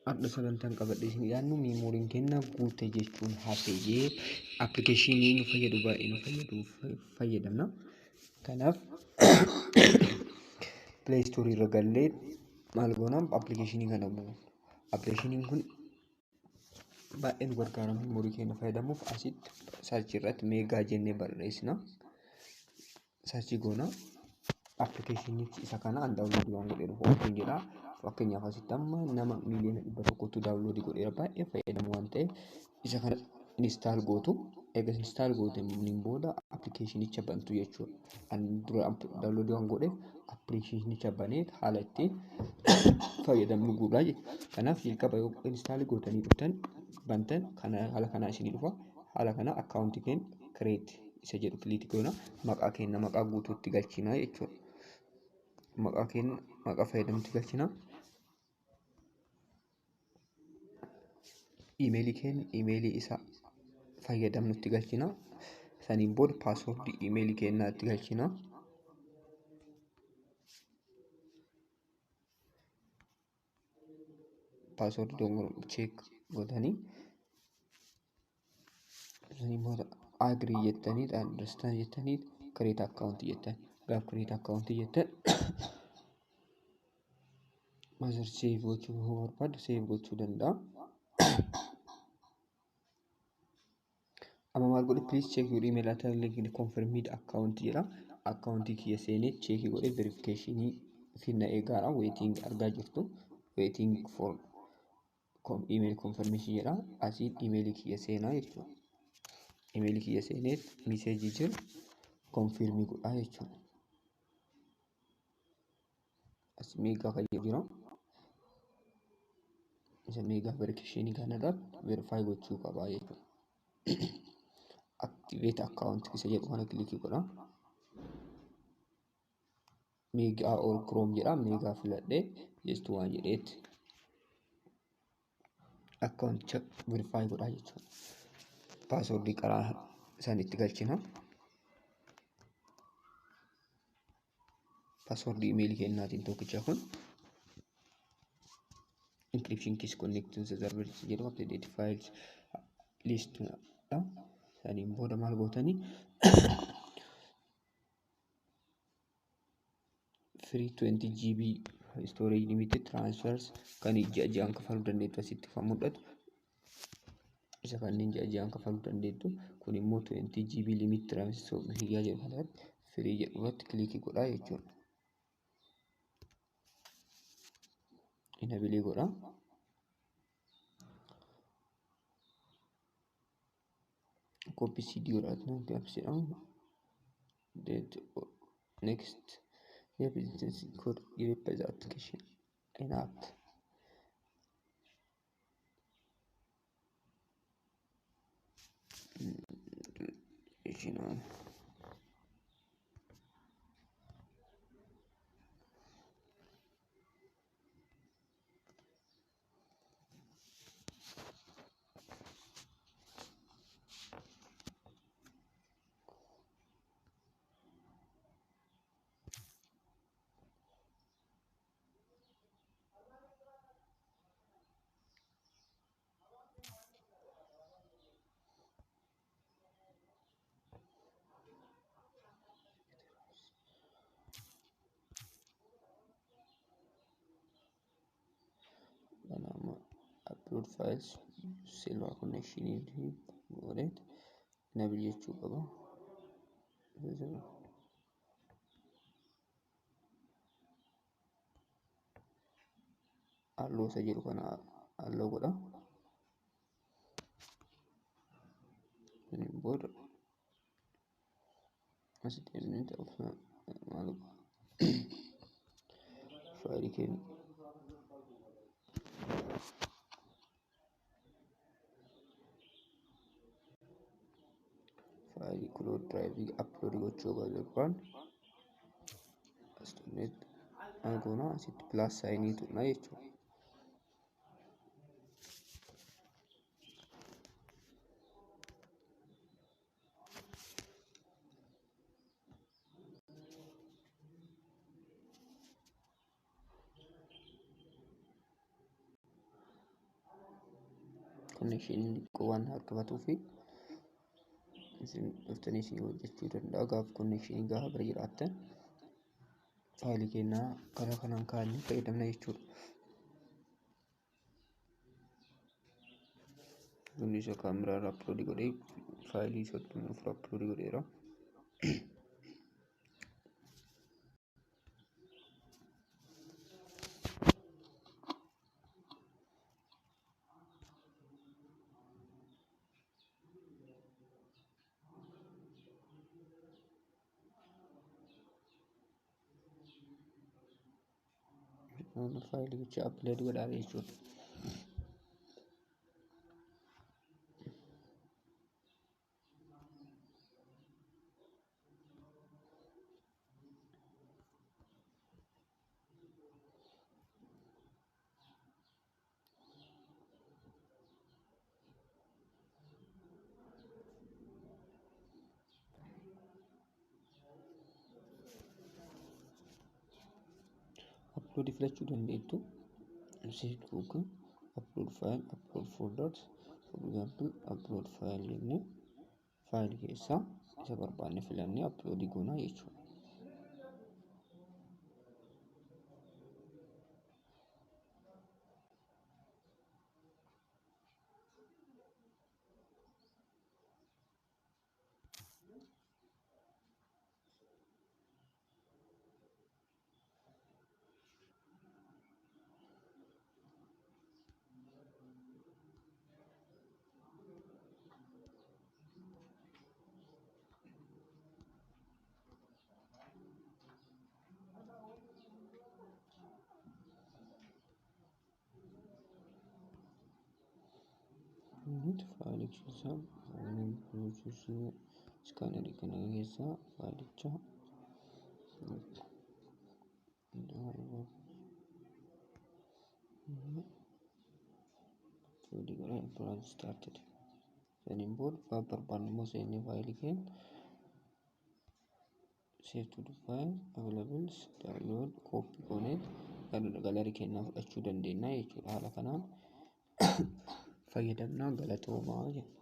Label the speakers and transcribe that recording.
Speaker 1: Har'a sagantaan qabadhee isin dhiyaannu memoryn keenya guute jechuun hafee applicationii nu fayyadu baay'ee nu fayyadu fayyadamna. Kanaaf Play Store irra gallee maal goona applicationii kana buufna. Applicationiin kun baay'ee nu gargaara memory keenya fayyadamuuf. Asitti search irratti Mega jennee barreessina. Search goona. Applicationichi isa kana an download waan godheeruuf open jedha. Fakkeenyaaf asitti amma nama 100,000,000tu download godheera, baay'ee fayyadamu waan ta'eef isa kana install gootu. Eega install gooteen booda applicationicha bantu jechuudha. An dura download waan godheef applicationicha banee haala ittiin fayyadamnu guutaa jechuudha. Kanaaf jalqaba yoo install gootanii dhuftan bantan kana haala kanaa isinii dhufa. Haala kana akkaawuntii keenya create isa jedhu click goona. Maqaa keenya maqaa guutuutti galchina jechuudha. Maqaa keenya maqaa fayyadamtu galchina. Iimeelii keenya iimeelii isa fayyadamnutti galchina. Saniin booda paaswoordii iimeelii keenyaatti galchina. Paaswoordii dogongoroo check gootanii saniin booda agree jettanii understand jettanii create account jettan. Gaaf create account jettan masar save gochuu yoo barbaadu save gochuu danda'a. Amma maal godhe, please check your email at link confirmed account jedha. Akkaawuntii kiyya seenee check godhe verification finna eegaadha. Waiting argaa jirtu. Waiting for email confirmation jedha. Asiin imeelii kiyya seenaa jechuudha. Imeelii kiyya seenee message jiru confirm godhaa jechuudha. As Mega kan jedhu jira. Isa Mega verification kanarratti verify gochuu qabaa jechuudha. Activate account isa jedhu kana click godha. Mega or Chrome jedha. Mega filadhee just waan jedheetti akkaawunticha verify godhaa jechuudha. Paaswoordii karaa isaan itti galchina. Paaswoordii imeelii kennaatiin tokkicha kun encryption keys connect to the server jedhu update files list dha. Saniin booda maal gootanii free 20 GB storage limited transfers kan ji'a ji'aan kafaluu dandeettu asitti kan mul'atu. Isa kanneen ji'a ji'aan kafaluu dandeettu. Kun immoo 20 GB limit transfer hiyyaa jedhu kanarratti free jedhu irratti click godhaa jechuudha. Enable godha. Copy CD godhaatu apps jedhamu. Next here is code give by the application in app. You know. Nama upload files cellular connection godheet enable jechuu qaba. Halluu isa jedhu kana halluu godha. Saniin booda asitti deemnee maal faayilii keenya faayilii cloud drive upload gochuu barbaanne as tuqnee maal goona asitti plus sign tuqna jechuudha. Connectioniin xiqqoo waan harkifatuu fi isin dhuftanii isin hojjechuu danda'a. Gaafa connectionii gaafa bira jiraattan faayilii keenyaa karaa kanaan kaa'annee fayyadamna jechuudha. Bunni isa kaameraa irraa upload godhee faayilii 34 upload godheera. Faayilicha upload godhaa jechuudha. Upload filachuu dandeettu. Save Google, upload file, upload folders. For example, upload file jennee faayilii keessaa isa barbaanne filannee upload goonaa jechuudha. Faayilii keessaa iskaanerii kana keessaa faayilicha upload godhee upload started. Saniin booda barbaanne immoo seennee faayilii keenya save to the file available download copy goonee galarii keenyaa fudhachuu dandeenya jechuudha. Haala kanaan fayyadamnaa galatoomaa jenna.